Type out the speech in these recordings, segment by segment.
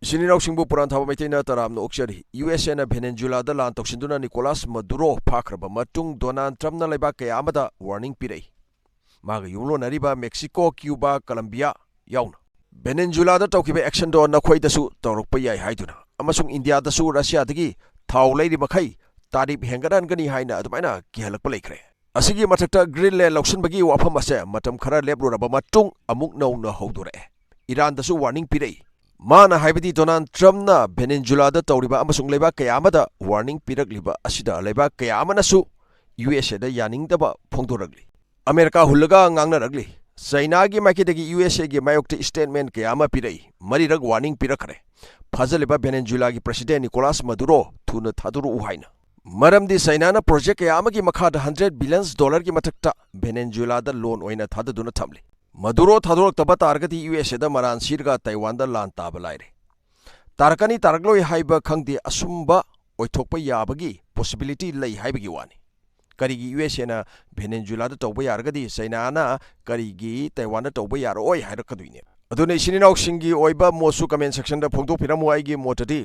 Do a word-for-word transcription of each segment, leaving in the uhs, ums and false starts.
ꯏꯆꯤꯟ ꯏꯅꯥꯎꯁꯤꯡꯕꯨ ꯄꯨꯔꯥꯟ ꯊꯥꯕ ꯃꯩꯇꯩꯅ ꯇꯔꯥꯝꯅ ꯑꯣꯛꯆꯔꯤ꯫ ꯌꯨ ꯑꯦꯁ ꯑꯦꯅ ꯚꯦꯅꯦꯟꯖꯨꯂꯥꯗ ꯂꯥꯟ ꯇꯧꯁꯤꯟꯗꯨꯅ ꯅꯤꯀꯣꯂꯥꯁ ꯃꯗꯨꯔꯣ ꯐꯥꯈ꯭ꯔꯕ ꯃꯇꯨꯡ ꯗꯣꯅꯥꯜꯗ ꯇ꯭ꯔꯝꯞꯅ ꯂꯩꯕꯥꯛ ꯀꯌꯥ ꯑꯃꯗ ꯋꯥꯔꯅꯤꯡ ꯄꯤꯔꯛꯏ꯫ ꯃꯥꯒ ꯌꯨꯝꯂꯣꯟꯅꯔꯤꯕ ꯃꯦꯛꯁꯤꯀꯣ, ꯀ꯭ꯌꯨꯕꯥ, ꯀꯂꯝꯕꯤꯌꯥ ꯌꯥꯎꯅ ꯚꯦꯅꯦꯟꯖꯨꯂꯥꯗ ꯇꯧꯈꯤꯕ ꯑꯦꯛꯁꯟꯗꯣ ꯅꯈꯣꯏꯗꯁꯨ ꯇꯧꯔꯛꯄ ꯌꯥꯏ ꯍꯥꯏꯗꯨꯅ ꯑꯃꯁꯨꯡ ꯏꯟꯗꯤꯌꯥꯗꯁꯨ ꯔꯁꯤꯌꯥꯗꯒꯤ ꯊꯥꯎ ꯂꯩꯔꯤ ꯃꯈꯩ ꯇꯥꯔꯤꯐ ꯍꯦꯟꯒꯠꯍꯟꯒꯅꯤ ꯍꯥꯏꯅ ꯑꯗꯨꯃꯥꯏꯅ ꯀꯤꯍꯜꯂꯛꯄ ꯂꯩꯈ꯭ꯔꯦ꯫ ꯑꯁꯤꯒꯤ ꯃꯊꯛꯇ ꯒ꯭ꯔꯤꯟꯂꯦꯟ ꯂꯧꯁꯤꯟꯕꯒꯤ ꯋꯥꯐꯝ ꯑꯁꯦ ꯃꯇꯝ ꯈꯔ ꯂꯦꯞꯂꯨꯔꯕ ꯃꯇꯨꯡ ꯑꯃꯨꯛ ꯅꯧꯅ ꯍꯧꯗꯣꯔꯛꯑꯦ꯫ ꯏꯔꯥꯟꯗꯁꯨ ꯋꯥꯔꯅꯤꯡ ꯄꯤꯔꯛꯏ꯫ ꯃꯥꯅ ꯍꯥꯏꯕꯗꯤ ꯗꯣꯅꯥꯜꯗ ꯇ꯭ꯔꯝꯞꯅ ꯚꯦꯅꯦꯟꯖꯨꯂꯥꯗ ꯇꯧꯔꯤꯕ ꯑꯃꯁꯨꯡ ꯂꯩꯕꯥꯛ ꯀꯌꯥ ꯑꯃꯗ ꯋꯥꯔꯅꯤꯡ ꯄꯤꯔꯛꯂꯤꯕ ꯑꯁꯤꯗ ꯂꯩꯕꯥꯛ ꯀꯌꯥ ꯑꯃꯅꯁꯨ ꯌꯨ ꯑꯦꯁ ꯑꯦꯗ ꯌꯥꯅꯤꯡꯗꯕ ꯐꯣꯡꯗꯣꯔꯛꯂꯤ꯫ ꯑꯃꯦꯔꯤꯀꯥ ꯍꯨꯜꯂꯒ ꯉꯥꯡꯅꯔꯛꯂꯤ꯫ ꯆꯩꯅꯥꯒꯤ ꯃꯥꯏꯀꯩꯗꯒꯤ ꯌꯨ ꯑꯦꯁ ꯑꯦꯒꯤ ꯃꯥꯌꯣꯛꯇ ꯁ꯭ꯇꯦꯠꯃꯦꯟ ꯀꯌꯥ ꯑꯃ ꯄꯤꯔꯛꯏ꯫ ꯃꯔꯤꯔꯛ ꯋꯥꯔꯅꯤꯡ ꯄꯤꯔꯛꯈ꯭ꯔꯦ꯫ ꯐꯥꯖꯤꯜꯂꯤꯕ ꯚꯦꯅꯦꯟꯖꯨꯂꯥꯒꯤ ꯄ꯭ꯔꯁꯤꯗꯦꯟ ꯅꯤꯀꯣꯂꯥꯁ ꯃꯗꯨꯔꯣ ꯊꯨꯅ ꯊꯥꯗꯣꯔꯛꯎ ꯍꯥꯏꯅ꯫ ꯃꯔꯝꯗꯤ ꯆꯩꯅꯥꯅ ꯄ꯭ꯔꯣꯖꯦꯛ ꯀꯌꯥ ꯑꯃꯒꯤ ꯃꯈꯥꯗ ꯍꯟꯗ꯭ꯔꯦꯠ ꯕꯤꯂꯤꯌꯟꯁ ꯗꯣꯂꯔꯒꯤ ꯃꯊꯛꯇ ꯚꯦꯅꯦꯟꯖꯨꯂꯥꯗ ꯂꯣꯟ ꯑꯣꯏꯅ ꯊꯥꯗꯗꯨꯅ ꯊꯝꯂꯤ꯫ ꯃꯗꯨꯔꯣ ꯊꯥꯗꯣꯔꯛꯇꯕ ꯇꯥꯔꯒꯗꯤ ꯌꯨ ꯑꯦꯁ ꯑꯦꯗ ꯃꯔꯥꯟ ꯁꯤꯔꯒ ꯇꯥꯏꯋꯥꯟꯗ ꯂꯥꯟ ꯇꯥꯕ ꯂꯥꯏꯔꯦ꯫ ꯇꯥꯔꯛꯀꯅꯤ ꯇꯥꯔꯛꯂꯣꯏ ꯍꯥꯏꯕ ꯈꯪꯗꯦ, ꯑꯁꯨꯝꯕ ꯑꯣꯏꯊꯣꯛꯄ ꯌꯥꯕꯒꯤ ꯄꯣꯁꯤꯕꯤꯂꯤꯇꯤ ꯂꯩ ꯍꯥꯏꯕꯒꯤ ꯋꯥꯅꯤ꯫ ꯀꯔꯤꯒꯤ ꯌꯨ ꯑꯦꯁ ꯑꯦꯅ ꯚꯦꯅꯦꯟꯖꯨꯂꯥꯗ ꯇꯧꯕ ꯌꯥꯔꯒꯗꯤ ꯆꯩꯅꯥꯅ ꯀꯔꯤꯒꯤ ꯇꯥꯏꯋꯥꯟꯗ ꯇꯧꯕ ꯌꯥꯔꯛꯑꯣꯏ ꯍꯥꯏꯔꯛꯀꯗꯣꯏꯅꯦ? ꯑꯗꯨꯅ ꯏꯆꯤꯟ ꯏꯅꯥꯎꯁꯤꯡꯒꯤ ꯑꯣꯏꯕ ꯃꯣꯠꯁꯨ ꯀꯃꯦꯟ ꯁꯦꯛꯁꯟꯗ ꯐꯣꯡꯗꯣꯛꯄꯤꯔꯝꯃꯨ꯫ ꯑꯩꯒꯤ ꯃꯣꯠꯇꯗꯤ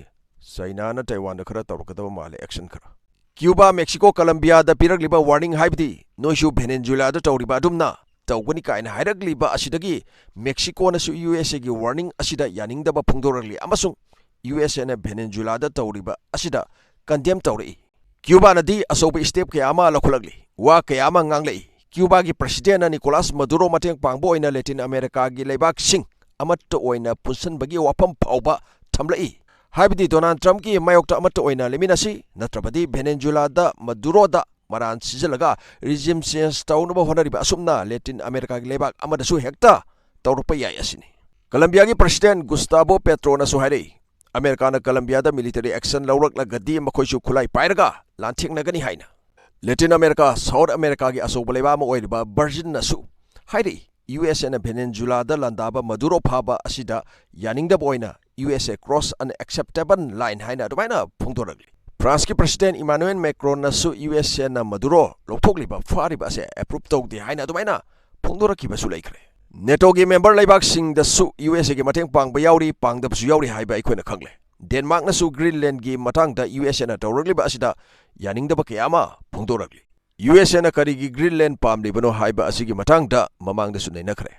ꯆꯩꯅꯥꯅ ꯇꯥꯏꯋꯥꯟꯗ ꯈꯔ ꯇꯧꯔꯛꯀꯗꯕ ꯃꯥꯜꯂꯦ ꯑꯦꯛꯁꯟ ꯈꯔ꯫ ꯀ꯭ꯌꯨꯕꯥ, ꯃꯦꯛꯁꯤꯀꯣ, ꯀꯂꯝꯕꯤꯌꯥꯗ ꯄꯤꯔꯛꯂꯤꯕ ꯋꯥꯔꯅꯤꯡ ꯍꯥꯏꯕꯗꯤ ꯅꯣꯏꯁꯨ ꯚꯦꯅꯦꯟꯖꯨꯂꯥꯗ ꯇꯧꯔꯤꯕ ꯑꯗꯨꯝꯅ ꯇꯧꯒꯅꯤ ꯀꯥꯏꯅ ꯍꯥꯏꯔꯛꯂꯤꯕ ꯑꯁꯤꯗꯒꯤ ꯃꯦꯛꯁꯤꯀꯣꯅꯁꯨ ꯌꯨ ꯑꯦꯁ ꯑꯦꯒꯤ ꯋꯥꯔꯅꯤꯡ ꯑꯁꯤꯗ ꯌꯥꯅꯤꯡꯗꯕ ꯐꯣꯡꯗꯣꯔꯛꯂꯤ ꯑꯃꯁꯨꯡ ꯌꯨ ꯑꯦꯁ ꯑꯦꯅ ꯚꯦꯅꯦꯟꯖꯨꯂꯥꯗ ꯇꯧꯔꯤꯕ ꯑꯁꯤꯗ ꯀꯟꯗꯦꯝ ꯇꯧꯔꯛꯏ꯫ ꯀ꯭ꯌꯨꯕꯥꯅꯗꯤ ꯑꯆꯧꯕ ꯁ꯭ꯇꯦꯞ ꯀꯌꯥ ꯑꯃ ꯂꯧꯈꯠꯂꯛꯂꯤ, ꯋꯥ ꯀꯌꯥ ꯑꯃ ꯉꯥꯡꯂꯛꯏ꯫ ꯀ꯭ꯌꯨꯕꯥꯒꯤ ꯄ꯭ꯔꯁꯤꯗꯦꯟꯅ ꯅꯤꯀꯣꯂꯥꯁ ꯃꯗꯨꯔꯣ ꯃꯇꯦꯡ ꯄꯥꯡꯕ ꯑꯣꯏꯅ ꯂꯦꯇꯤꯟ ꯑꯃꯦꯔꯤꯀꯥꯒꯤ ꯂꯩꯕꯥꯛꯁꯤꯡ ꯑꯃꯠꯇ ꯑꯣꯏꯅ ꯄꯨꯟꯁꯤꯟꯕꯒꯤ ꯋꯥꯐꯝ ꯐꯥꯎꯕ ꯊꯝꯂꯛꯏ꯫ ꯍꯥꯏꯕꯗꯤ ꯗꯣꯅꯥꯜꯗ ꯇ꯭ꯔꯝꯞꯀꯤ ꯃꯥꯌꯣꯛꯇ ꯑꯃꯠꯇ ꯑꯣꯏꯅ ꯂꯦꯞꯃꯤꯟꯅꯁꯤ, ꯅꯠꯇ꯭ꯔꯕꯗꯤ ꯚꯦꯅꯦꯟꯖꯨꯂꯥꯗ ꯃꯗꯨꯔꯣꯗ ꯃꯔꯥꯟ ꯁꯤꯖꯤꯜꯂꯒ ꯔꯤꯖꯤꯝ ꯆꯦꯟꯖ ꯇꯧꯅꯕ ꯍꯣꯠꯅꯔꯤꯕ ꯑꯁꯨꯝꯅ ꯂꯦꯇꯤꯟ ꯑꯃꯦꯔꯤꯀꯥꯒꯤ ꯂꯩꯕꯥꯛ ꯑꯃꯗꯁꯨ ꯍꯦꯛꯇ ꯇꯧꯔꯛꯄ ꯌꯥꯏ ꯑꯁꯤꯅꯤ꯫ ꯀꯂꯝꯕꯤꯌꯥꯒꯤ ꯄ꯭ꯔꯁꯤꯗꯦꯟ ꯒꯨꯁꯇꯥꯕꯣ ꯄꯦꯇ꯭ꯔꯣꯅꯁꯨ ꯍꯥꯏꯔꯛꯏ, ꯑꯃꯦꯔꯤꯀꯥꯅ ꯀꯂꯝꯕꯤꯌꯥꯗ ꯃꯤꯂꯤꯇꯔꯤ ꯑꯦꯛꯁꯟ ꯂꯧꯔꯛꯂꯒꯗꯤ ꯃꯈꯣꯏꯁꯨ ꯈꯨꯠꯂꯥꯏ ꯄꯥꯏꯔꯒ ꯂꯥꯟꯊꯦꯡꯅꯒꯅꯤ ꯍꯥꯏꯅ꯫ ꯂꯦꯇꯤꯟ ꯑꯃꯦꯔꯤꯀꯥ, ꯁꯥꯎꯠ ꯑꯃꯦꯔꯤꯀꯥꯒꯤ ꯑꯆꯧꯕ ꯂꯩꯕꯥꯛ ꯑꯃ ꯑꯣꯏꯔꯤꯕ ꯕ꯭ꯔꯥꯖꯤꯜꯅꯁꯨ ꯍꯥꯏꯔꯛꯏ, ꯌꯨ ꯑꯦꯁ ꯑꯦꯅ ꯚꯦꯅꯦꯟꯖꯨꯂꯥꯗ ꯂꯥꯟꯗꯥꯕ ꯃꯗꯨꯔꯣ ꯐꯥꯕ ꯑꯁꯤꯗ ꯌꯥꯅꯤꯡꯗꯕ ꯑꯣꯏꯅ ꯌꯨ ꯑꯦꯁ ꯑꯦ ꯀ꯭ꯔꯣꯁ ꯑꯟ ꯑꯦꯛꯁꯦꯞꯇꯦꯕꯜ ꯂꯥꯏꯟ ꯍꯥꯏꯅ ꯑꯗꯨꯃꯥꯏꯅ ꯐꯣꯡꯗꯣꯔꯛꯂꯤ꯫ ꯐ꯭ꯔꯥꯟꯁꯀꯤ ꯄ꯭ꯔꯁꯤꯗꯦꯟ ꯏꯃꯥꯅꯨꯑꯦꯜ ꯃꯦꯀ꯭ꯔꯣꯟꯅꯁꯨ ꯌꯨ ꯑꯦꯁ ꯑꯦꯅ ꯃꯗꯨꯔꯣ ꯂꯧꯊꯣꯛꯂꯤꯕ, ꯐꯥꯔꯤꯕ ꯑꯁꯦ ꯑꯦꯄ꯭ꯔꯨꯞ ꯇꯧꯗꯦ ꯍꯥꯏꯅ ꯑꯗꯨꯃꯥꯏꯅ ꯐꯣꯡꯗꯣꯔꯛꯈꯤꯕꯁꯨ ꯂꯩꯈ꯭ꯔꯦ꯫ ꯅꯦꯇꯣꯒꯤ ꯃꯦꯝꯕꯔ ꯂꯩꯕꯥꯛꯁꯤꯡꯗꯁꯨ ꯌꯨ ꯑꯦꯁ ꯑꯦꯒꯤ ꯃꯇꯦꯡ ꯄꯥꯡꯕ ꯌꯥꯎꯔꯤ, ꯄꯥꯡꯗꯕꯁꯨ ꯌꯥꯎꯔꯤ ꯍꯥꯏꯕ ꯑꯩꯈꯣꯏꯅ ꯈꯪꯂꯦ꯫ ꯗꯦꯟꯃꯥꯔꯛꯅꯁꯨ ꯒ꯭ꯔꯤꯟꯂꯦꯟꯒꯤ ꯃꯇꯥꯡꯗ ꯌꯨ ꯑꯦꯁ ꯑꯦꯅ ꯇꯧꯔꯛꯂꯤꯕ ꯑꯁꯤꯗ ꯌꯥꯅꯤꯡꯗꯕ ꯀꯌꯥ ꯑꯃ ꯐꯣꯡꯗꯣꯔꯛꯂꯤ꯫ ꯌꯨ ꯑꯦꯁ ꯑꯦꯅ ꯀꯔꯤꯒꯤ ꯒ꯭ꯔꯤꯟꯂꯦꯟ ꯄꯥꯝꯂꯤꯕꯅꯣ ꯍꯥꯏꯕ ꯑꯁꯤꯒꯤ ꯃꯇꯥꯡꯗ ꯃꯃꯥꯡꯗꯁꯨ ꯅꯩꯅꯈ꯭ꯔꯦ꯫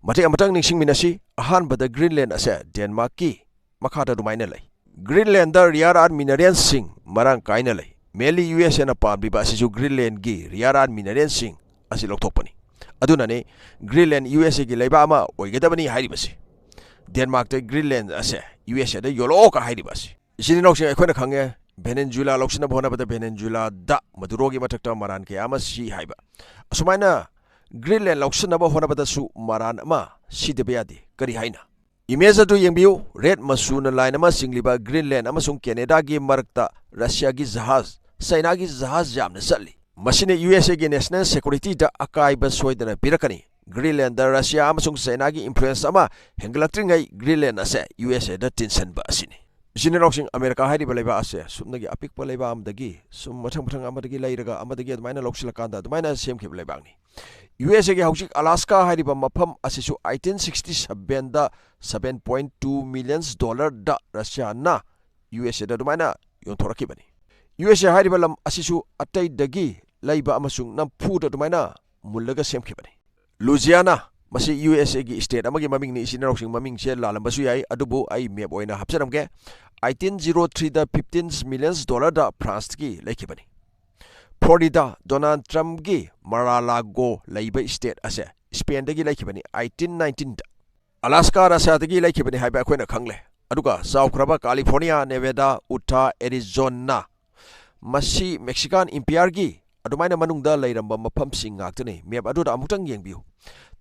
ꯃꯇꯦꯛ ꯑꯃꯇꯪ ꯅꯤꯡꯁꯤꯡꯃꯤꯟꯅꯁꯤ꯫ ꯑꯍꯥꯟꯕꯗ ꯒ꯭ꯔꯤꯟꯂꯦꯟ ꯑꯁꯦ ꯗꯦꯟꯃꯥꯔꯛꯀꯤ ꯃꯈꯥꯗ ꯑꯗꯨꯃꯥꯏꯅ ꯂꯩ꯫ ꯒ꯭ꯔꯤꯟꯂꯦꯟꯗ ꯔꯤꯌꯥꯔ ꯑꯥꯔꯠ ꯃꯤꯅꯔꯦꯜꯁꯤꯡ ꯃꯔꯥꯡ ꯀꯥꯏꯅ ꯂꯩ꯫ ꯃꯦꯟꯂꯤ ꯌꯨ ꯑꯦꯁ ꯑꯦꯅ ꯄꯥꯝꯂꯤꯕ ꯑꯁꯤꯁꯨ ꯒ꯭ꯔꯤꯟꯂꯦꯟꯒꯤ ꯔꯤꯌꯥꯔ ꯑꯥꯔꯠ ꯃꯤꯅꯔꯦꯜꯁꯤꯡ ꯑꯁꯤ ꯂꯧꯊꯣꯛꯄꯅꯤ꯫ ꯑꯗꯨꯅꯅꯤ ꯒ꯭ꯔꯤꯟꯂꯦꯟ ꯌꯨ ꯑꯦꯁ ꯑꯦꯒꯤ ꯂꯩꯕꯥꯛ ꯑꯃ ꯑꯣꯏꯒꯗꯕꯅꯤ ꯍꯥꯏꯔꯤꯕꯁꯤ꯫ ꯗꯦꯟꯃꯥꯔꯛꯇ ꯒ꯭ꯔꯤꯟꯂꯦꯟ ꯑꯁꯦ ꯌꯨ ꯑꯦꯁ ꯑꯦꯗ ꯌꯣꯜꯂꯛꯑꯣ ꯀ ꯍꯥꯏꯔꯤꯕ ꯑꯁꯤ꯫ ꯏꯆꯤꯟ ꯏꯅꯥꯎꯁꯤꯡ, ꯑꯩꯈꯣꯏꯅ ꯈꯪꯉꯦ, ꯚꯦꯅꯦꯟꯖꯨꯂꯥ ꯂꯧꯁꯤꯟꯅꯕ ꯍꯣꯠꯅꯕꯗ ꯚꯦꯅꯦꯟꯖꯨꯂꯥꯗ ꯃꯗꯨꯔꯣꯒꯤ ꯃꯊꯛꯇ ꯃꯔꯥꯟ ꯀꯌꯥ ꯑꯃ ꯁꯤ ꯍꯥꯏꯕ꯫ ꯑꯁꯨꯃꯥꯏꯅ ꯒ꯭ꯔꯤꯟꯂꯦꯟ ꯂꯧꯁꯤꯟꯅꯕ ꯍꯣꯠꯅꯕꯗꯁꯨ ꯃꯔꯥꯟ ꯑꯃ ꯁꯤꯗꯕ ꯌꯥꯗꯦ꯫ ꯀꯔꯤ ꯍꯥꯏꯅ? ꯏꯃꯦꯖ ꯑꯗꯨ ꯌꯦꯡꯕꯤꯌꯨ꯫ ꯔꯦꯗ ꯃꯆꯨꯅ ꯂꯥꯏꯟ ꯑꯃ ꯆꯤꯡꯂꯤꯕ ꯒ꯭ꯔꯤꯟꯂꯦꯟ ꯑꯃꯁꯨꯡ ꯀꯦꯅꯦꯗꯥꯒꯤ ꯃꯔꯛꯇ ꯔꯁꯤꯌꯥꯒꯤ ꯖꯍꯥꯖ, ꯆꯥꯏꯅꯥꯒꯤ ꯖꯍꯥꯖ ꯌꯥꯝꯅ ꯆꯠꯂꯤ꯫ ꯃꯁꯤꯅ ꯌꯨ ꯑꯦꯁ ꯑꯦꯒꯤ ꯅꯦꯁꯅꯦꯜ ꯁꯦꯀ꯭ꯌꯨꯔꯤꯇꯤꯗ ꯑꯀꯥꯏꯕ ꯁꯣꯏꯗꯅ ꯄꯤꯔꯛꯀꯅꯤ꯫ ꯒ꯭ꯔꯤꯟꯂꯦꯟꯗ ꯔꯁꯤꯌꯥ ꯑꯃꯁꯨꯡ ꯆꯥꯏꯅꯥꯒꯤ ꯏꯟꯐ꯭ꯂꯨꯌꯦꯟꯁ ꯑꯃ ꯍꯦꯟꯒꯠꯂꯛꯇ꯭ꯔꯤꯉꯩ ꯒ꯭ꯔꯤꯟꯂꯦꯟ ꯑꯁꯦ ꯌꯨ ꯑꯦꯁ ꯑꯦꯗ ꯇꯤꯟꯁꯤꯟꯕ ꯑꯁꯤꯅꯤ꯫ ꯏꯆꯤꯟ ꯏꯅꯥꯎꯁꯤꯡ, ꯑꯃꯦꯔꯤꯀꯥ ꯍꯥꯏꯔꯤꯕ ꯂꯩꯕꯥꯛ ꯑꯁꯦ ꯁꯨꯞꯅꯒꯤ ꯑꯄꯤꯛꯄ ꯂꯩꯕꯥꯛ ꯑꯃꯗꯒꯤ ꯁꯨꯝ ꯃꯊꯪ ꯃꯊꯪ ꯑꯃꯗꯒꯤ ꯂꯩꯔꯒ ꯑꯃꯗꯒꯤ ꯑꯗꯨꯃꯥꯏꯅ ꯂꯧꯁꯤꯜꯂꯀꯥꯟꯗ ꯑꯗꯨꯃꯥꯏꯅ ꯁꯦꯝꯈꯤꯕ ꯂꯩꯕꯥꯛꯅꯤ꯫ ꯌꯨ ꯑꯦꯁ ꯑꯦꯒꯤ ꯍꯧꯖꯤꯛ ꯑꯂꯥꯁꯀꯥ ꯍꯥꯏꯔꯤꯕ ꯃꯐꯝ ꯑꯁꯤꯁꯨ ꯑꯩꯇꯤꯟ ꯁꯤꯛꯁꯇꯤ ꯁꯚꯦꯟꯗ ꯁꯚꯦꯟ ꯄꯣꯏꯟ ꯇꯨ ꯃꯤꯂꯤꯌꯟꯁ ꯗꯣꯂꯔꯗ ꯔꯁꯤꯌꯥꯅ ꯌꯨ ꯑꯦꯁ ꯑꯦꯗ ꯑꯗꯨꯃꯥꯏꯅ ꯌꯣꯟꯊꯣꯔꯛꯈꯤꯕꯅꯤ꯫ ꯌꯨ ꯑꯦꯁ ꯑꯦ ꯍꯥꯏꯔꯤꯕ ꯂꯝ ꯑꯁꯤꯁꯨ ꯑꯇꯩꯗꯒꯤ ꯂꯩꯕ ꯑꯃꯁꯨꯡ ꯅꯝꯐꯨꯗ ꯑꯗꯨꯃꯥꯏꯅ ꯃꯨꯜꯂꯒ ꯁꯦꯝꯈꯤꯕꯅꯤ꯫ ꯂꯨꯖꯤꯌꯥꯅꯥ, ꯃꯁꯤ ꯌꯨ ꯑꯦꯁ ꯑꯦꯒꯤ ꯁ꯭ꯇꯦꯠ ꯑꯃꯒꯤ ꯃꯃꯤꯡꯅꯤ꯫ ꯏꯆꯤꯟ ꯏꯅꯥꯎꯁꯤꯡ, ꯃꯃꯤꯡꯁꯦ ꯂꯥꯜꯂꯝꯕꯁꯨ ꯌꯥꯏ, ꯑꯗꯨꯕꯨ ꯑꯩ ꯃꯦꯞ ꯑꯣꯏꯅ ꯍꯥꯞꯆꯔꯝꯒꯦ꯫ ꯑꯩꯇꯤꯟ ꯖꯤꯔꯣ ꯊ꯭ꯔꯤꯗ ꯐꯤꯐꯇꯤꯟ ꯃꯤꯂꯤꯌꯟꯁ ꯗꯣꯂꯔꯗ ꯐ꯭ꯔꯥꯟꯁꯇꯒꯤ ꯂꯩꯈꯤꯕꯅꯤ꯫ ꯐ꯭ꯂꯣꯔꯤꯗꯥ, ꯗꯣꯅꯥꯜꯗ ꯇ꯭ꯔꯝꯞꯀꯤ ꯃꯔꯥꯂꯥꯒꯣ ꯂꯩꯕ ꯁ꯭ꯇꯦꯠ ꯑꯁꯦ ꯁ꯭ꯄꯦꯟꯗꯒꯤ ꯂꯩꯈꯤꯕꯅꯤ ꯑꯩꯇꯤꯟ ꯅꯥꯏꯟꯇꯤꯟꯗ꯫ ꯑꯂꯥꯁꯀꯥ ꯔꯁꯤꯌꯥꯗꯒꯤ ꯂꯩꯈꯤꯕꯅꯤ ꯍꯥꯏꯕ ꯑꯩꯈꯣꯏꯅ ꯈꯪꯂꯦ꯫ ꯑꯗꯨꯒ ꯆꯥꯎꯈ꯭ꯔꯕ ꯀꯥꯂꯤꯐꯣꯔꯅꯤꯌꯥ, ꯅꯦꯚꯥꯗꯥ, ꯎꯇꯥ, ꯑꯦꯔꯤꯖꯣꯅꯥ, ꯃꯁꯤ ꯃꯦꯛꯁꯤꯀꯥꯟ ꯏꯝꯄꯤꯌꯔꯒꯤ ꯑꯗꯨꯃꯥꯏꯅ ꯃꯅꯨꯡꯗ ꯂꯩꯔꯝꯕ ꯃꯐꯝꯁꯤꯡ ꯉꯥꯛꯇꯅꯤ꯫ ꯃꯦꯞ ꯑꯗꯨꯗ ꯑꯃꯨꯛꯇꯪ ꯌꯦꯡꯕꯤꯌꯨ꯫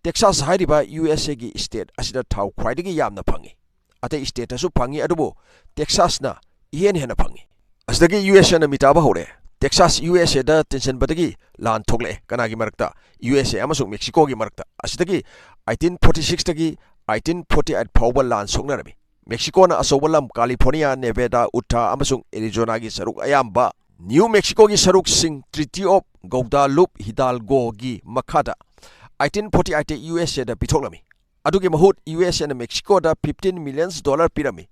ꯇꯦꯛꯁꯥꯁ ꯍꯥꯏꯔꯤꯕ ꯌꯨ ꯑꯦꯁ ꯑꯦꯒꯤ ꯁ꯭ꯇꯦꯠ ꯑꯁꯤꯗ ꯊꯥꯎ ꯈ꯭ꯋꯥꯏꯗꯒꯤ ꯌꯥꯝꯅ ꯐꯪꯉꯤ꯫ ꯑꯇꯩ ꯁ꯭ꯇꯦꯠꯇꯁꯨ ꯐꯪꯉꯤ, ꯑꯗꯨꯕꯨ ꯇꯦꯛꯁꯥꯁꯅ ꯏꯍꯦꯟ ꯍꯦꯟꯅ ꯐꯪꯉꯤ꯫ ꯑꯁꯤꯗꯒꯤ ꯌꯨ ꯑꯦꯁ ꯑꯦꯅ ꯃꯤ ꯇꯥꯕ ꯍꯧꯔꯦ꯫ ꯇꯦꯛꯁꯥꯁ ꯌꯨ ꯑꯦꯁ ꯑꯦꯗ ꯇꯤꯟꯁꯤꯟꯕꯗꯒꯤ ꯂꯥꯟ ꯊꯣꯛꯂꯛꯑꯦ꯫ ꯀꯅꯥꯒꯤ ꯃꯔꯛꯇ? ꯌꯨ ꯑꯦꯁ ꯑꯦ ꯑꯃꯁꯨꯡ ꯃꯦꯛꯁꯤꯀꯣꯒꯤ ꯃꯔꯛꯇ꯫ ꯑꯁꯤꯗꯒꯤ ꯑꯩꯇꯤꯟ ꯐꯣꯔꯇꯤ ꯁꯤꯛꯁꯇꯒꯤ ꯑꯩꯇꯤꯟ ꯐꯣꯔꯇꯤ ꯑꯩꯠ ꯐꯥꯎꯕ ꯂꯥꯟ ꯁꯣꯛꯅꯔꯝꯃꯤ꯫ ꯃꯦꯛꯁꯤꯀꯣꯅ ꯑꯆꯧꯕ ꯂꯝ ꯀꯥꯂꯤꯐꯣꯔꯅꯤꯌꯥ, ꯅꯦꯚꯥꯗꯥ, ꯎꯇꯥ ꯑꯃꯁꯨꯡ ꯑꯦꯔꯤꯖꯣꯅꯥꯒꯤ ꯁꯔꯨꯛ ꯑꯌꯥꯝꯕ, ꯅ꯭ꯌꯨ ꯃꯦꯛꯁꯤꯀꯣꯒꯤ ꯁꯔꯨꯛꯁꯤꯡ ꯇ꯭ꯔꯤꯇꯤ ꯑꯣꯐ ꯒꯧꯗꯥꯂꯨꯞ ꯍꯤꯗꯥꯜꯒꯣꯒꯤ ꯃꯈꯥꯗ eighteen forty eight ꯇ ꯌꯨ ꯑꯦꯁ ꯑꯦꯗ ꯄꯤꯊꯣꯛꯂꯝꯃꯤ꯫ ꯑꯗꯨꯒꯤ ꯃꯍꯨꯠ ꯌꯨ ꯑꯦꯁ ꯑꯦꯅ ꯃꯦꯛꯁꯤꯀꯣꯗ fifteen millions dollar ꯄꯤꯔꯝꯃꯤ꯫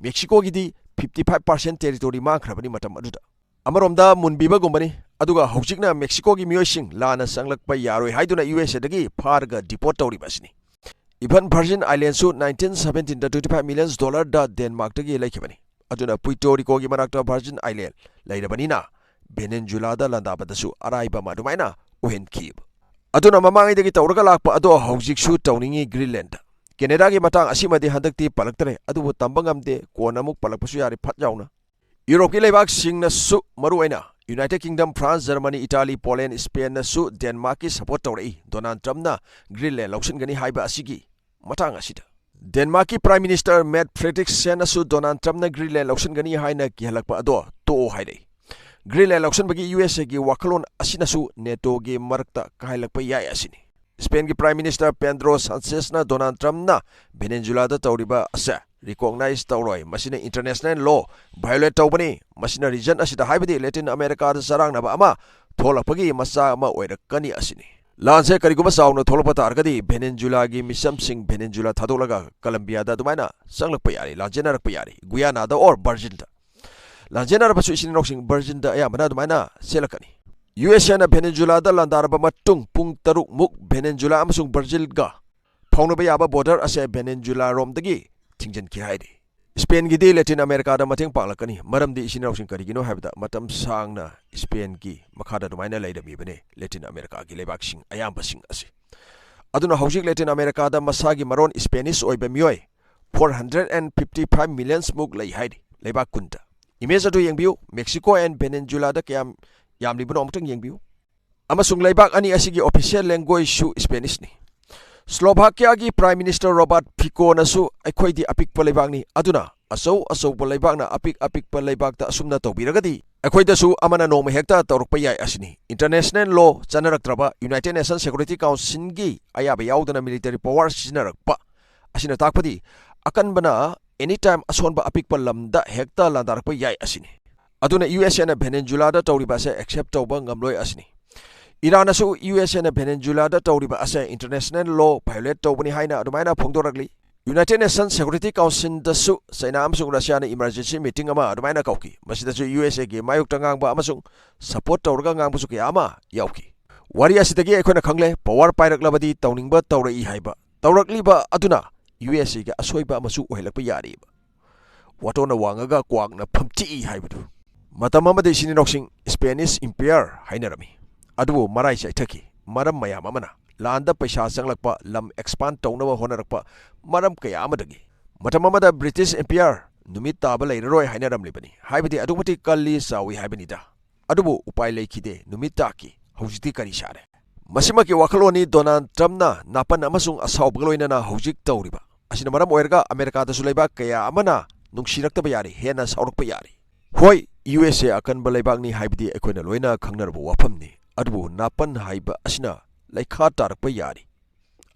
ꯃꯦꯛꯁꯤꯀꯣꯒꯤꯗꯤ fifty five percent territory ꯃꯥꯡꯈ꯭ꯔꯕꯅꯤ ꯃꯇꯝ ꯑꯗꯨꯗ꯫ ꯑꯃꯔꯣꯝꯗ ꯃꯨꯟꯕꯤꯕꯒꯨꯝꯕꯅꯤ꯫ ꯑꯗꯨꯒ ꯍꯧꯖꯤꯛꯅ ꯃꯦꯛꯁꯤꯀꯣꯒꯤ ꯃꯤꯑꯣꯏꯁꯤꯡ ꯂꯥꯟꯅ ꯆꯪꯂꯛꯄ ꯌꯥꯔꯣꯏ ꯍꯥꯏꯗꯨꯅ ꯌꯨ ꯑꯦꯁ ꯑꯦꯗꯒꯤ ꯐꯥꯔꯒ deport ꯇꯧꯔꯤꯕ ꯑꯁꯤꯅꯤ꯫ Even Virgin Islands ꯁꯨ nineteen seventeen ꯗ twenty five millions dollar ꯗ ꯗꯦꯟꯃꯥꯔꯛꯇꯒꯤ ꯂꯩꯈꯤꯕꯅꯤ꯫ ꯑꯗꯨꯅ ꯄꯨꯏꯇꯣ ꯔꯤꯀꯣꯒꯤ ꯃꯅꯥꯛꯇ Virgin Island ꯂꯩꯔꯕꯅꯤꯅ ꯚꯦꯅꯦꯟꯖꯨꯂꯥꯗ ꯂꯥꯟꯗꯥꯕꯗꯁꯨ ꯑꯔꯥꯏꯕ ꯑꯃ ꯑꯗꯨꯃꯥꯏꯅ ꯑꯣꯏꯍꯟꯈꯤꯕ꯫ ꯑꯗꯨꯅ ꯃꯃꯥꯡꯉꯩꯗꯒꯤ ꯇꯧꯔꯒ ꯂꯥꯛꯄ ꯑꯗꯣ ꯍꯧꯖꯤꯛꯁꯨ ꯇꯧꯅꯤꯡꯉꯤ ꯒ꯭ꯔꯤꯟꯂꯦꯟꯗ꯫ ꯀꯦꯅꯦꯗꯥꯒꯤ ꯃꯇꯥꯡ ꯑꯁꯤꯃꯗꯤ ꯍꯟꯗꯛꯇꯤ ꯄꯜꯂꯛꯇ꯭ꯔꯦ, ꯑꯗꯨꯕꯨ ꯇꯝꯕ ꯉꯝꯗꯦ, ꯀꯣꯟꯅ ꯑꯃꯨꯛ ꯄꯜꯂꯛꯄꯁꯨ ꯌꯥꯔꯤ ꯐꯠ ꯌꯥꯎꯅ꯫ ꯌꯨꯔꯣꯞꯀꯤ ꯂꯩꯕꯥꯛꯁꯤꯡꯅꯁꯨ, ꯃꯔꯨꯑꯣꯏꯅ United Kingdom, France, Germany, Italy, Poland, Spain ꯅꯁꯨ ꯗꯦꯟꯃꯥꯔꯛꯀꯤ support ꯇꯧꯔꯛꯏ, ꯗꯣꯅꯥꯜꯗ ꯇ꯭ꯔꯝꯞꯅ ꯒ꯭ꯔꯤꯟꯂꯦꯟ ꯂꯧꯁꯤꯟꯒꯅꯤ ꯍꯥꯏꯕ ꯑꯁꯤꯒꯤ ꯃꯇꯥꯡ ꯑꯁꯤꯗ꯫ ꯗꯦꯟꯃꯥꯔꯛꯀꯤ Prime Minister Mette Frederiksen ꯅꯁꯨ ꯗꯣꯅꯥꯜꯗ ꯇ꯭ꯔꯝꯞꯅ ꯒ꯭ꯔꯤꯟꯂꯦꯟ ꯂꯧꯁꯤꯟꯒꯅꯤ ꯍꯥꯏꯅ ꯀꯤꯍꯜꯂꯛꯄ ꯑꯗꯣ ꯇꯣꯛꯑꯣ ꯍꯥꯏꯔꯛꯏ꯫ ꯒ꯭ꯔꯤꯟꯂꯦꯟ ꯂꯧꯁꯤꯟꯕꯒꯤ ꯌꯨ ꯑꯦꯁ ꯑꯦꯒꯤ ꯋꯥꯈꯜꯂꯣꯟ ꯑꯁꯤꯅꯁꯨ ꯅꯦꯇꯣꯒꯤ ꯃꯔꯛꯇ ꯀꯥꯏꯍꯜꯂꯛꯄ ꯌꯥꯏ ꯑꯁꯤꯅꯤ꯫ ꯁ꯭ꯄꯦꯟꯒꯤ Prime Minister Pedro Sanchez ꯅ ꯗꯣꯅꯥꯜꯗ ꯇ꯭ꯔꯝꯞꯅ ꯚꯦꯅꯦꯟꯖꯨꯂꯥꯗ ꯇꯧꯔꯤꯕ ꯑꯁꯦ recognize ꯇꯧꯔꯣꯏ, ꯃꯁꯤꯅ international law violate ꯇꯧꯕꯅꯤ, ꯃꯁꯤꯅ region ꯑꯁꯤꯗ ꯍꯥꯏꯕꯗꯤ ꯂꯦꯇꯤꯟ ꯑꯃꯦꯔꯤꯀꯥꯗ ꯆꯔꯥꯡꯅꯕ ꯑꯃ ꯊꯣꯛꯂꯛꯄꯒꯤ ꯃꯆꯥꯛ ꯑꯃ ꯑꯣꯏꯔꯛꯀꯅꯤ ꯑꯁꯤꯅꯤ꯫ ꯂꯥꯟꯁꯦ ꯀꯔꯤꯒꯨꯝꯕ ꯆꯥꯎꯅ ꯊꯣꯛꯂꯛꯄ ꯇꯥꯔꯒꯗꯤ ꯚꯦꯅꯦꯟꯖꯨꯂꯥꯒꯤ ꯃꯤꯆꯝꯁꯤꯡ ꯚꯦꯅꯦꯟꯖꯨꯂꯥ ꯊꯥꯗꯣꯛꯂꯒ ꯀꯂꯝꯕꯤꯌꯥꯗ ꯑꯗꯨꯃꯥꯏꯅ ꯆꯪꯂꯛꯄ ꯌꯥꯔꯤ, ꯂꯥꯟꯖꯦꯟꯅꯔꯛꯄ ꯌꯥꯔꯤ, ꯒꯨꯌꯥꯅꯥꯗ or ꯚꯔꯖꯤꯟꯗ꯫ ꯂꯥꯟꯖꯦꯟꯅꯔꯕꯁꯨ ꯏꯆꯤꯟ ꯏꯅꯥꯎꯁꯤꯡ ꯚꯔꯖꯤꯟꯗ ꯑꯌꯥꯝꯕꯅ ꯑꯗꯨꯃꯥꯏꯅ ꯆꯦꯜꯂꯛꯀꯅꯤ꯫ ꯌꯨ ꯑꯦꯁ ꯑꯦꯅ ꯚꯦꯅꯦꯟꯖꯨꯂꯥꯗ ꯂꯥꯟꯗꯥꯔꯕ ꯃꯇꯨꯡ ꯄꯨꯡ ꯇꯔꯨꯛ ꯃꯨꯛ ꯚꯦꯅꯦꯟꯖꯨꯂꯥ ꯑꯃꯁꯨꯡ ꯚꯔꯖꯤꯜꯒ ꯐꯥꯎꯅꯕ ꯌꯥꯕ border ꯑꯁꯦ ꯚꯦꯅꯦꯟꯖꯨꯂꯥ ꯔꯣꯝꯗꯒꯤ ꯊꯤꯡꯖꯤꯟꯈꯤ ꯍꯥꯏꯔꯤ꯫ ꯁ꯭ꯄꯦꯟꯒꯤꯗꯤ ꯂꯦꯇꯤꯟ ꯑꯃꯦꯔꯤꯀꯥꯗ ꯃꯇꯦꯡ ꯄꯥꯡꯂꯛꯀꯅꯤ꯫ ꯃꯔꯝꯗꯤ ꯏꯆꯤꯟ ꯏꯅꯥꯎꯁꯤꯡ ꯀꯔꯤꯒꯤꯅꯣ ꯍꯥꯏꯕꯗ ꯃꯇꯝ ꯁꯥꯡꯅ ꯁ꯭ꯄꯦꯟꯒꯤ ꯃꯈꯥꯗ ꯑꯗꯨꯃꯥꯏꯅ ꯂꯩꯔꯝꯃꯤꯕꯅꯤ ꯂꯦꯇꯤꯟ ꯑꯃꯦꯔꯤꯀꯥꯒꯤ ꯂꯩꯕꯥꯛꯁꯤꯡ ꯑꯌꯥꯝꯕꯁꯤꯡ ꯑꯁꯤ꯫ ꯑꯗꯨꯅ ꯍꯧꯖꯤꯛ ꯂꯦꯇꯤꯟ ꯑꯃꯦꯔꯤꯀꯥꯗ ꯃꯁꯥꯒꯤ ꯃꯔꯣꯟ Spanish ꯑꯣꯏꯕ ꯃꯤꯑꯣꯏ four hundred and fifty five millions ꯃꯨꯛ ꯂꯩ ꯍꯥꯏꯔꯤ ꯂꯩꯕꯥꯛ ꯀꯨꯟꯗ꯫ Image ꯑꯗꯨ ꯌꯦꯡꯕꯤꯌꯨ, Mexico and Venezuela ꯗ ꯀꯌꯥꯝ ꯌꯥꯝꯂꯤꯕꯅꯣ ꯑꯃꯨꯛꯇꯪ ꯌꯦꯡꯕꯤꯌꯨ꯫ ꯑꯃꯁꯨꯡ ꯂꯩꯕꯥꯛ ꯑꯅꯤ ꯑꯁꯤꯒꯤ official language ꯁꯨ Spanish ꯅꯤ꯫ Slovakia ꯒꯤ Prime Minister Robert Fico ꯅꯁꯨ "ꯑꯩꯈꯣꯏꯗꯤ ꯑꯄꯤꯛꯄ ꯂꯩꯕꯥꯛꯅꯤ, ꯑꯗꯨꯅ ꯑꯆꯧ ꯑꯆꯧꯕ ꯂꯩꯕꯥꯛꯅ ꯑꯄꯤꯛ ꯑꯄꯤꯛꯄ ꯂꯩꯕꯥꯛꯇ ꯑꯁꯨꯝꯅ ꯇꯧꯕꯤꯔꯒꯗꯤ ꯑꯩꯈꯣꯏꯗꯁꯨ ꯑꯃꯅ ꯅꯣꯡꯃ ꯍꯦꯛꯇ ꯇꯧꯔꯛꯄ ꯌꯥꯏ" ꯑꯁꯤꯅꯤ꯫ International law ꯆꯠꯅꯔꯛꯇ꯭ꯔꯕ, United Nations Security Council ꯒꯤ ꯑꯌꯥꯕ ꯌꯥꯎꯗꯅ military power ꯁꯤꯖꯤꯟꯅꯔꯛꯄ ꯑꯁꯤꯅ ꯇꯥꯛꯄꯗꯤ ꯑꯀꯟꯕꯅ anytime ꯑꯁꯣꯟꯕ ꯑꯄꯤꯛꯄ ꯂꯝꯗ ꯍꯦꯛꯇ ꯂꯥꯟꯗꯥꯔꯛꯄ ꯌꯥꯏ ꯑꯁꯤꯅꯤ꯫ ꯑꯗꯨꯅ ꯌꯨ ꯑꯦꯁ ꯑꯦꯅ ꯚꯦꯅꯦꯟꯖꯨꯂꯥꯗ ꯇꯧꯔꯤꯕ ꯑꯁꯦ accept ꯇꯧꯕ ꯉꯝꯂꯣꯏ ꯑꯁꯤꯅꯤ꯫ ꯏꯔꯥꯟꯅꯁꯨ ꯌꯨ ꯑꯦꯁ ꯑꯦꯅ ꯚꯦꯅꯦꯖꯨꯂꯥꯗ ꯇꯧꯔꯤꯕ ꯑꯁꯦ international law violate ꯇꯧꯕꯅꯤ ꯍꯥꯏꯅ ꯑꯗꯨꯃꯥꯏꯅ ꯐꯣꯡꯗꯣꯔꯛꯂꯤ꯫ United Nations Security Councilꯗꯁꯨ ꯆꯩꯅꯥ ꯑꯃꯁꯨꯡ ꯔꯁꯤꯌꯥꯅ emergency meeting ꯑꯃ ꯑꯗꯨꯃꯥꯏꯅ ꯀꯧꯈꯤ꯫ ꯃꯁꯤꯗꯁꯨ ꯌꯨ ꯑꯦꯁ ꯑꯦꯒꯤ ꯃꯥꯌꯣꯛꯇ ꯉꯥꯡꯕ ꯑꯃꯁꯨꯡ support ꯇꯧꯔꯒ ꯉꯥꯡꯕꯁꯨ ꯀꯌꯥ ꯑꯃ ꯌꯥꯎꯈꯤ꯫ ꯋꯥꯔꯤ ꯑꯁꯤꯗꯒꯤ ꯑꯩꯈꯣꯏꯅ ꯈꯪꯂꯦ, power ꯄꯥꯏꯔꯛꯂꯕꯗꯤ ꯇꯧꯅꯤꯡꯕ ꯇꯧꯔꯛꯏ ꯍꯥꯏꯕ꯫ ꯇꯧꯔꯛꯂꯤꯕ ꯑꯗꯨꯅ ꯌꯨ ꯑꯦꯁ ꯑꯦꯒꯤ ꯑꯁꯣꯏꯕ ꯑꯃꯁꯨ ꯑꯣꯏꯍꯜꯂꯛꯄ ꯌꯥꯔꯤꯕ꯫ ꯋꯥꯇꯣꯟꯅ ꯋꯥꯡꯉꯒ ꯀ꯭ꯋꯥꯛꯅ ꯐꯝꯇꯦꯛꯏ ꯍꯥꯏꯕꯗꯨ꯫ ꯃꯇꯝ ꯑꯃꯗ ꯏꯆꯤꯟ ꯏꯅꯥꯎꯁꯤꯡ Spanish Empire ꯍꯥꯏꯅꯔꯝꯃꯤ꯫ ꯑꯗꯨꯕꯨ ꯃꯔꯥꯏ ꯆꯥꯏꯊꯈꯤ꯫ ꯃꯔꯝ ꯃꯌꯥꯝ ꯑꯃꯅ, ꯂꯥꯟꯗ ꯄꯩꯁꯥ ꯆꯪꯂꯛꯄ, ꯂꯝ expand ꯇꯧꯅꯕ ꯍꯣꯠꯅꯔꯛꯄ, ꯃꯔꯝ ꯀꯌꯥ ꯑꯃꯗꯒꯤ꯫ ꯃꯇꯝ ꯑꯃꯗ British Empire ꯅꯨꯃꯤꯠ ꯇꯥꯕ ꯂꯩꯔꯔꯣꯏ ꯍꯥꯏꯅꯔꯝꯂꯤꯕꯅꯤ꯫ ꯍꯥꯏꯕꯗꯤ ꯑꯗꯨꯛ ꯃꯇꯤꯛ ꯀꯜꯂꯤ, ꯆꯥꯎꯏ ꯍꯥꯏꯕꯅꯤꯗ꯫ ꯑꯗꯨꯕꯨ ꯎꯄꯥꯏ ꯂꯩꯈꯤꯗꯦ, ꯅꯨꯃꯤꯠ ꯇꯥꯈꯤ꯫ ꯍꯧꯖꯤꯛꯇꯤ ꯀꯔꯤ ꯁꯥꯔꯦ? ꯃꯁꯤꯃꯛꯀꯤ ꯋꯥꯈꯜꯂꯣꯟꯅꯤ ꯗꯣꯅꯥꯜꯗ ꯇ꯭ꯔꯝꯞꯅ ꯅꯥꯄꯟ ꯑꯃꯁꯨꯡ ꯑꯁꯥꯎꯕꯒ ꯂꯣꯏꯅꯅ ꯍꯧꯖꯤꯛ ꯇꯧꯔꯤꯕ꯫ ꯑꯁꯤꯅ ꯃꯔꯝ ꯑꯣꯏꯔꯒ ꯑꯃꯦꯔꯤꯀꯥꯗꯁꯨ ꯂꯩꯕꯥꯛ ꯀꯌꯥ ꯑꯃꯅ ꯅꯨꯡꯁꯤꯔꯛꯇꯕ ꯌꯥꯔꯤ, ꯍꯦꯟꯅ ꯁꯥꯎꯔꯛꯄ ꯌꯥꯔꯤ꯫ ꯍꯣꯏ, ꯌꯨ ꯑꯦꯁ ꯑꯦ ꯑꯀꯟꯕ ꯂꯩꯕꯥꯛꯅꯤ ꯍꯥꯏꯕꯗꯤ ꯑꯩꯈꯣꯏꯅ ꯂꯣꯏꯅ ꯈꯪꯅꯔꯕ ꯋꯥꯐꯝꯅꯤ꯫ ꯑꯗꯨꯕꯨ ꯅꯥꯄꯟ ꯍꯥꯏꯕ ꯑꯁꯤꯅ ꯂꯩꯈꯥ ꯇꯥꯔꯛꯄ ꯌꯥꯔꯤ꯫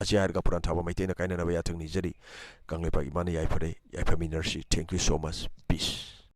ꯑꯁꯤ ꯍꯥꯏꯔꯒ ꯄꯨꯔꯥꯟ ꯊꯥꯕ ꯃꯩꯇꯩꯅ ꯀꯥꯏꯅꯅꯕ ꯌꯥꯊꯪ ꯅꯤꯖꯔꯤ꯫ ꯀꯪꯂꯩꯄꯥꯛ ꯏꯃꯥꯅ ꯌꯥꯏꯐꯔꯦ, ꯌꯥꯏꯐꯃꯤꯟꯅꯔꯁꯤ꯫ Thank you so much. Peace.